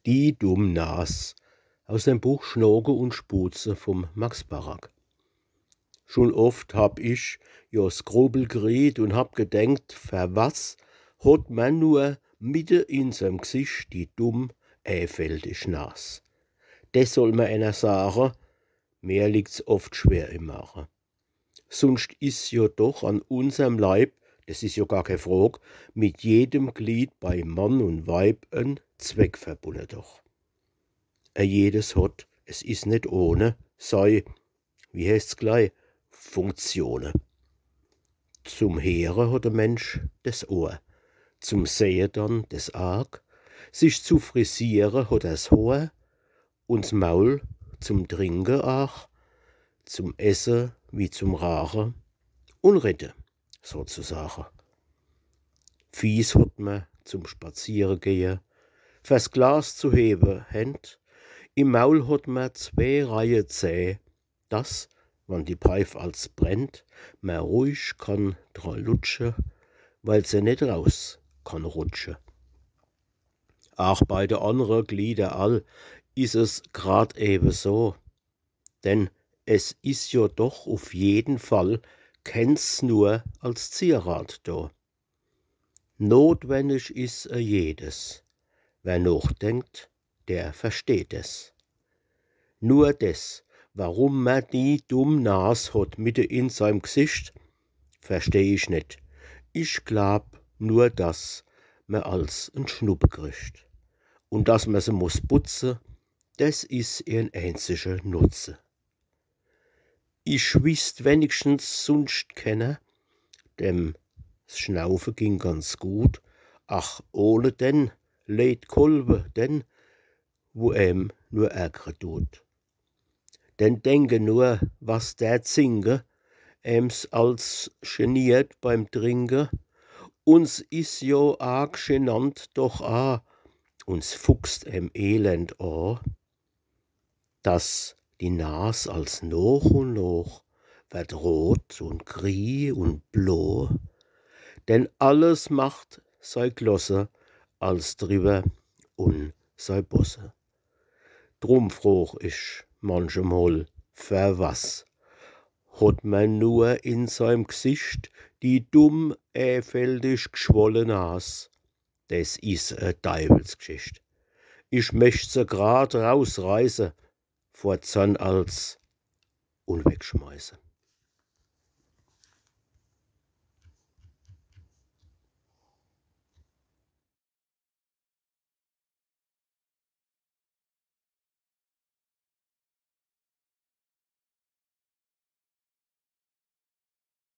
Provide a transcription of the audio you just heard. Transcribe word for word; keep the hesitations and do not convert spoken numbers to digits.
Die dumm Nas aus dem Buch Schnoke und Schbuhze vum Max Barack. Schun oft hab ich jo Skrupel kriet und hab gedenkt, fer was hot mer nur mitte in seim Gsicht die dumm, äfältig Nas. Des soll mer ener sage, mer liegt's oft schwer im Mage. Sunscht is jo doch an unserm Leib, des is jo gar kee Frog, mit jedem Glied bei Mann und Weib en Zweck verbunne doch. E jedes hot, es is net ohne, sei, wie heeßt's glei, Funktione. Zum Heere hot de Mensch des Ohr, zum Sehe dann des Aag, sich zu frisiere hot er's Hoor, und 's Maul zum Trinke aach, zum Esse wie zum Raache und Redde sozusage. Fieß hot mer zum Spaziere gehe, fer's Glas zu hewe Händ, im Maul hot mer zwee Reihe Zäh, dass, wann die Peif als brennt, mer ruhig kann dra lutsche, weil se net raus kann rutsche. Aach bei de annre Glieder all is es grad ewe so, denn es is jo doch uf jeden Fall kens nur als Zierrad do. Notwendig is e jedes. Wer nochdenkt, der versteht es. Nur des, warum mer die dumm Nas hot mitte in seim Gsicht, versteh ich net. Ich glaab nur, dass mer als en Schnuppe kriegt. Und dass mer se muss putze, des is ihrn einzige Nutze. Ich wisst wenigstens sunscht kenner, dem 's Schnaufe ging ganz gut. Ach, ohne den leet Kolwe, den, wo em nur ärgre tut. Denn denke nur, was der Zinke ems als geniert beim Trinke. Uns is jo arg genant doch a, uns fuchst em elend a, dass die Nas als noch und noch werd rot und grie und blo, denn alles macht sei Glosse als driwwer und sei Bosse. Drum froch ich manchemol, fer was hot mer nur in seim Gsicht die dumm, äfältig gschwolle Nas? Des is e Deiwelsgschicht. Ich möcht se grad rausreiße, vor Zorn als und wegschmeiße.